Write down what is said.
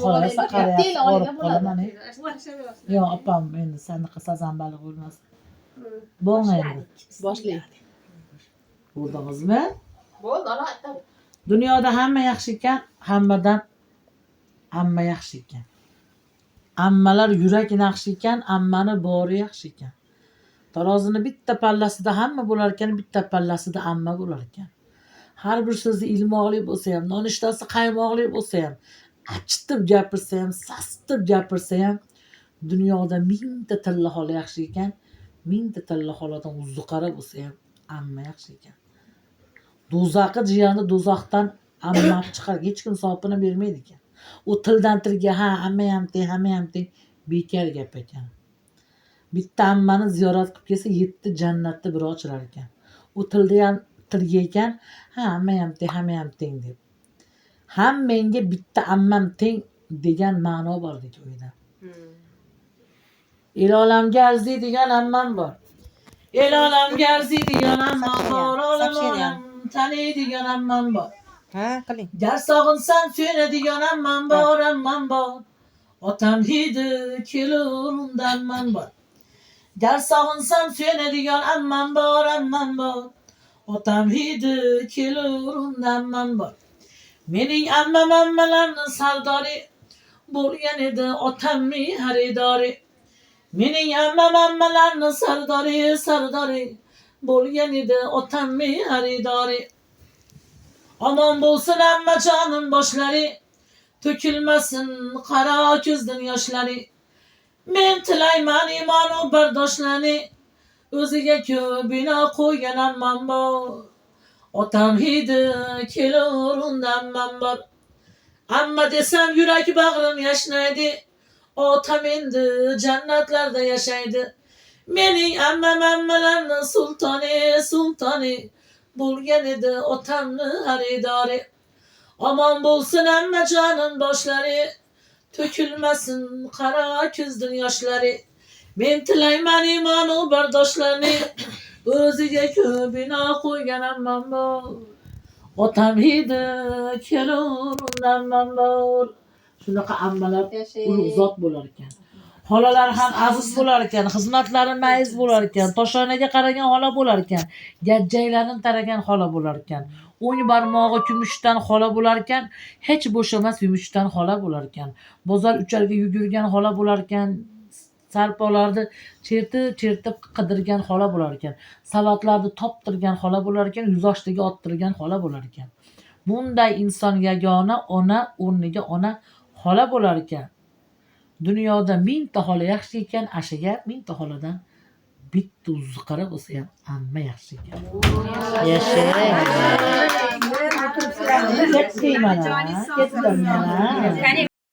Xohlasa qarayapsiz, og'rib qolaman. Yo'q, opam, endi sanaqa sazan baliq bo'lmas. Bo'ng endi. Boshlaylik. Bo'ldingizmi? Bo'ldi, ona aytadi. Dunyoda hamma yaxshi ekan, hammadan hamma yaxshi ekan. Ammalar yurak naqshi ekan, ammani bori yaxshi ekan. Tarozini bitta pallasida hamma bo'lar ekan, bitta pallasida amma bo'lar ekan. Har bir so'zi ilmoqli bo'lsa ham, nonushtasi qaymoqli bo'lsa ham, achitib gapirsa ham, sasitib gapirsa ham, dunyoda mingta tilla xola yaxshi ekan, mingta tilla xoladan uzuqara bo'lsa ham, amma yaxshi ekan. Do'zaxi jiyani do'zaxdan amma olib chiqar, hech kim hisobini bermaydi ekan. U tildan tilga ha, amma ham teng, hamma ham teng bekor gap ekan. Bitta ammani ziyorat qilib kelsa, yetti jannatni biri ochilar ekan. U tilda ham tilga ekan, ha, hamma ham teng, hamma ham teng deb. Hammangga bitta ammam teng degan ma'no bor deydi uyda. El olamga arziydigan ammam bor. El olamga arziydigan ammam bor, olam olam taniydigan ammam bor. Ha, qiling. Gar sog'insam suyunadigan ammam bor, ammam bor. Otam hidi kelur unda ammam bor. Gar sog'insam suyunadigan ammam bor, ammam bor. Otam hidi kelur unda ammam bor. Mening ammam ammalarni sardori bo'lgan edi otamning xaridori. Mening ammam ammalarni sardori, sardori bo'lgan edi otamning xaridori. Omon bo'lsin ammajonim boshlari, to'kilmasin qora ko'zdan yoshlari. Men tilayman iymonu bardoshlarni, o'ziga ko'p bino qo'ygan ammam bor. Otam hidi kelur unda ammam bor. Amma desam yurak bag'rim yashnaydi, otam endi jannatlarda yashaydi. Mening ammam ammalarni sultoni, sultoni bo'lgan edi otamni xaridori. Omon bo'lsin ammajonim boshlari, to'kilmasin qora ko'zdan yoshlari. Men tilayman iymonu bardoshlarni, o'ziga ko'p bino qo'ygan ammam bor. Otam hidi kelur unda ammam bor. Shunaqa ammalar ulug' zot bo'lar ekan. Xolalar ham aziz bo'lar ekan, xizmatlari mayiz bo'lar ekan, toshoynaga qaragan xola bo'lar ekan, gajjaylarini taragan xola bo'lar ekan. O'ng barmog'i kumushdan xola bo'lar ekan, hech bo'shamas yumushdan xola bo'lar ekan. Bozor ucharga yugurgan xola bo'lar ekan, sarpolarni chertib-chertib qidirgan xola bo'lar ekan. Savatlarni toptirgan xola bo'lar ekan, yuzoshiga ottirgan xola bo'lar ekan. Bunday inson yagona ona o'rniga ona xola bo'lar ekan. Dunyoda mingta xola yaxshi ekan, ashiga mingta xoladan bitta uzuqara bo'lsa ham amma yaxshi ekan. Yasha. Ketdik mana. Ketdim mana.